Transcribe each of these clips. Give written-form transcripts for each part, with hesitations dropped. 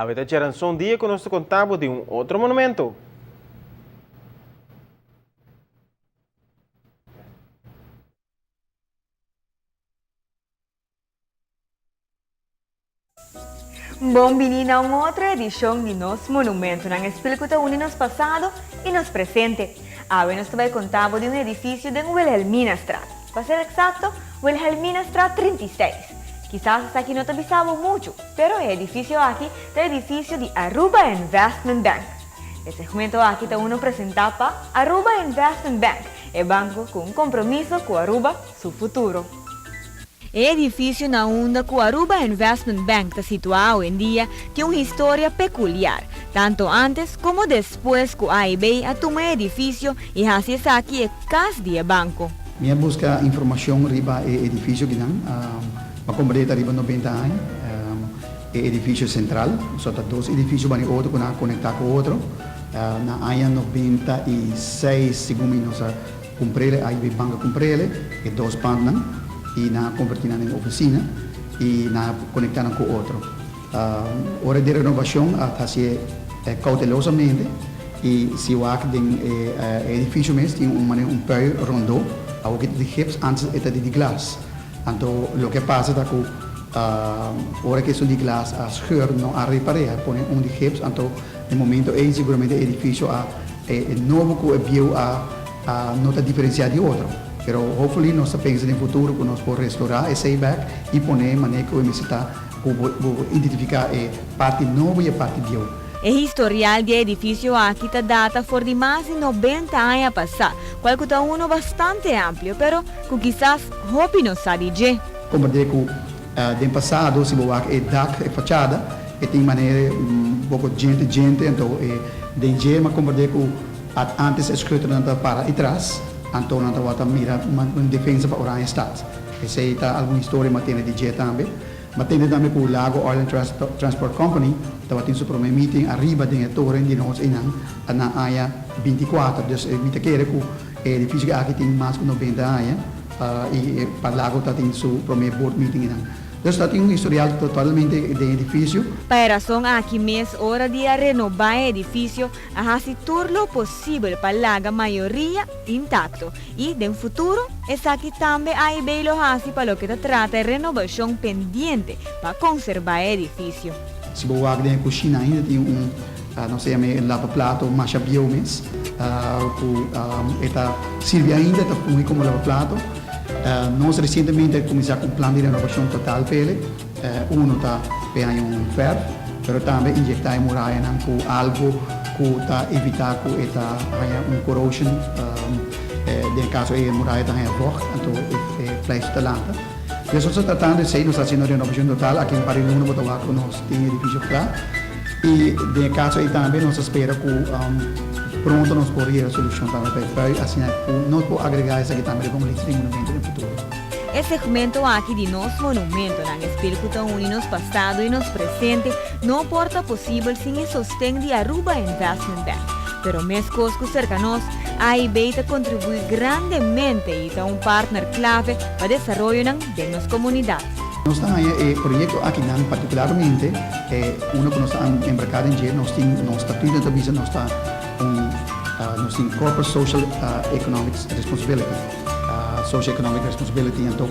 Awe ta djaranson dia ku nos ta konta bo di un otro monumento. Bon bini na un otro edishon di nos Monumentonan, e spil ku ta uni nos pasado i nos presente. Awe nos ta bai konta bo di un edifisio den Wilhelminastraat, pa ser eksakto, Wilhelminastraat 36. Kisas esaki no ta bisa bo muchu, pero e edifisio aki ta edifisio di Aruba Investment Bank. E segmento aki ta uno presentá pa Aruba Investment Bank, e banko ku un kompromiso ku Aruba su futuro. E edifisio na unda ku Aruba Investment Bank ta situá awendia tin un historia pekuliar, tanto antes komo despues ku AIB a tuma e edifisio i hasi esaki e kas di e banko. Mi a buska informashon riba e edifisio kinan, mi a komprendé ta riba 90 aña. E edifisio sentral, so ta dos edifisio bani otro ku nan a konektá ku otro. Na aña 96 segun mi nos a Cumprele AIB Bank a cumprele e dos pandnan y nan a converti nan den oficina y nan a conecta nan cu otro. Ora di renovacion a hacié cautelosamente y si wak den e edificio mes tin un manera un pui rondo, awor ki ta di gips antes e ta di glas. Anto loke a pasa ta cu ora cu esun di glas a scheur no a repare a pone un di gips anto den momento ey seguramente e edificio a E nobo ku e bieu a a no ta diferensiá di otro. Pero hopefully nos ta pensa den futuro ku nos por restorá esei bèk i pone manera ku e mester ta ku bo bo identifiká e parti nobo i e parti bieu. E historial di e edifisio aki ta data for di mas di 90 aña pasá, kual ku ta uno bastante amplio, pero ku kisas hopi no sa di dje. Komprendé ku den pasado si bo wak e dak, e fachada, e tin manera un poko djente djente, anto e den dje m'a komprendé ku at antes e schuternan ta para itras, anto nan tabata mira un defensa pa Oranjestad. Esei ta algun historia m'a tende di dje tambe. M'a tende tambe ku Lago Oil and Transport Company tabatin su promé meeting ariba den e toren di nos einan na aña 24. Dus mi ta kere ku e edifisio aki tin mas ku 90 aña. Y pa Lago ta tin su prome board meeting einan. Dus ta tin un historial totalmente den edificio. Pa e rason aki mes ora di a renoba e edificio a haci tur lo posibel pa laga mayoria intacto y den futuro esaki tambe AIB lo haci pa loke ta trata e renobacion pendiente pa conserba e edificio. Si bo wak den e cushina ainda tin un Nos ta yama e lavaplato masha bieu mes, ku e ta sirbi ainda, ta fungi komo lavaplato. Nos resientemente a kuminsá ku un plan di renovashon total p'e. Uno ta p'e haña un fèrf, pero tambe inyèktá e murayanan ku algu ku ta evitá ku e ta haña un corrosion. Den e kaso ei e muraya ta haña vògt, anto e pleister ta lanta. Nos ta tratando esei, nos ta hasiendo renovashon total. Aki un par di luna bo ta wak ku nos tin e edifisio kla. I den e kaso ei tambe nos ta spera ku pronto nos por yega solushon tambe pa e pui, asina ku nos por agregá esaki tambe riba un lista di monumento den futuro. E segmento aki di nos monumentonan, e spil ku ta uni nos pasado i nos presente, no por ta posibel sin e sosten di Aruba Investment Bank. Pero meskos ku serka nos, AIB ta kontribuí grandemente i ta un partner klave pa desaroyonan den nos komunidat. Nos ta haña e proyekto akinan partikularmente e unu ku nos ta embarká den dje, nos tin nos statuto ta bisa nos ta un nos tin corporate social economic responsibility, social economic responsibility, anto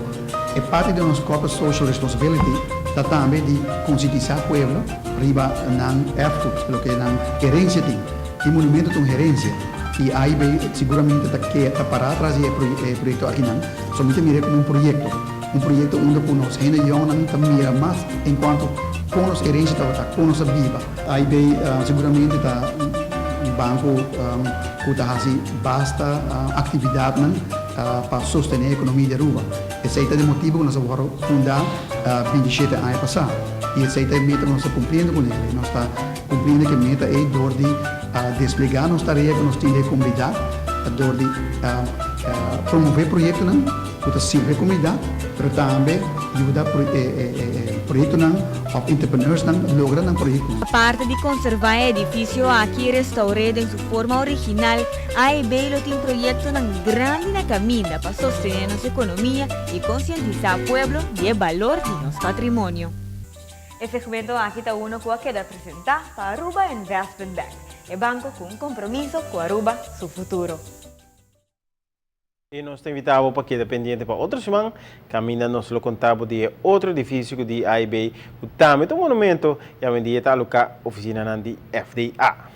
e parti di nos corporate social responsibility ta tambe di konsientisá pueblo riba nan erfgoed, loke nan herensia tin. E monumento ta un herensia i AIB siguramente ta ke ta pará tras di e proyekto akinan, so mi ta mir'é komo un proyekto. Un proyekto unda ku nos hende yòngnan ta mira mas enkuanto kon nos herensia tabata, kon nos a biba. AIB seguramente ta un banko ku ta hasi basta aktividatnan pa sostené ekonomia di Aruba. Esei ta e motibu ku nos a wòrdu fundá 27 aña pasá i esei ta e meta ku nos ta kumpliendo kuné. Nos ta kumpliendo ku e meta ei dor di desplegá nos tarea ku nos tin den e komunidat, dor di promové proyektonan. Ku ta sirbi e komunidat, pero tambe yuda proyektonan òf entrepreneursnan logra nan proyektonan. Aparte di konservá e edifisio aki i restour'é den su forma original, AEB lo tin proyektonan grandi na kaminda pa sostené nos ekonomia i konsientisá pueblo di e balor di nos patrimonio. E segmento aki ta uno cu a keda presenta pa Aruba Investment Bank, e banco cu compromiso cu Aruba su futuro. Y nos ta invita pa keda pendiente pa otro siman, caminda nos lo conta di otro edificio di AIB, cu tambe ta un monumento y awendia ta loca oficina di FDA.